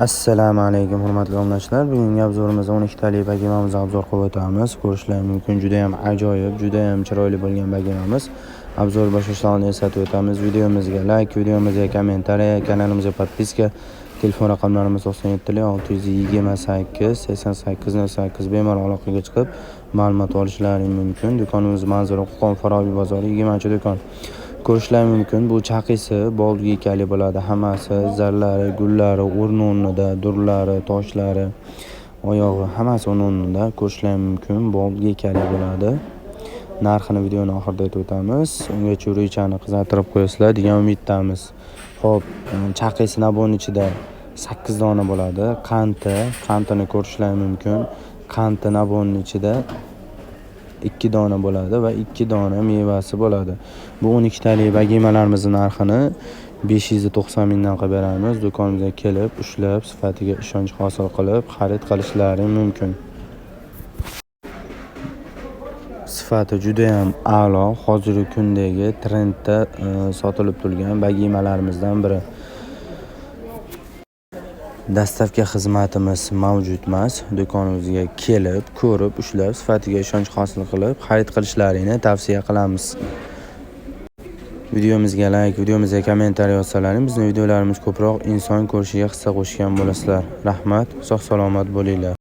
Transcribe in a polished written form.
Assalomu alaykum, hurmatli obunachilar. Bugungi обзор imizda 12 tali bagimamizni обзор qilib o'tamiz. Ko'rishlar mumkin, juda ham ajoyib, juda ham chiroyli bo'lgan bagimamiz. Обзор boshlashdan oldin eslatib o'tamiz. Videomizga like, videomizga комментарий, kanalimizga подписка, telefon raqamlarimiz 97 628 88 08, bemalol aloqaga chiqib ma'lumot olishlaring mumkin. Do'konimiz manzili Qo'qon, Farobiy bozori, 20-do'kon. Ko'rishlar mumkin, bu chaqisi bolgikali bo'ladi. Hammasi zarlari, gullari o'rni-o'rnida, durlari, toshlari, oyog'i hammasi o'rni-o'rnida. Ko'rishlar mumkin, bolgikali bo'ladi. Narxini videoni oxirida aytib o'tamiz. Ungacha yurikchani qizartirib qo'yasizlar degan umiddamiz. Xo'p, chaqisi набор ni ichida 8 dona bo'ladi. Qanti, qantini ko'rishlar mumkin. Qanti набор ni ichida 2 dona bo'ladi va 2 dona mevasi bo'ladi. Bu 12 tali bagimalarimizni narxini 590 mingdan qilib beramiz. Do'konimizga kelib, ushlab, sifatiga ishonch hosil qilib, xarid qilishlari mumkin. Sifati juda ham a'lo, hozirgi kundagi trendda sotilib turgan bagimalarimizdan biri. Доставка xizmatimiz mavjud emas. Do'konimizga kelib, ko'rib, ushlab, sifatiga ishonch hosil qilib, xarid qilishlaringni tavsiya qilamiz. Videomizga like, videomizga комментарий yozsalaring, bizning videolarimiz ko'proq inson ko'rishiga hissa qo'shgan bo'lasizlar. Rahmat, sog' salomat bo'linglar.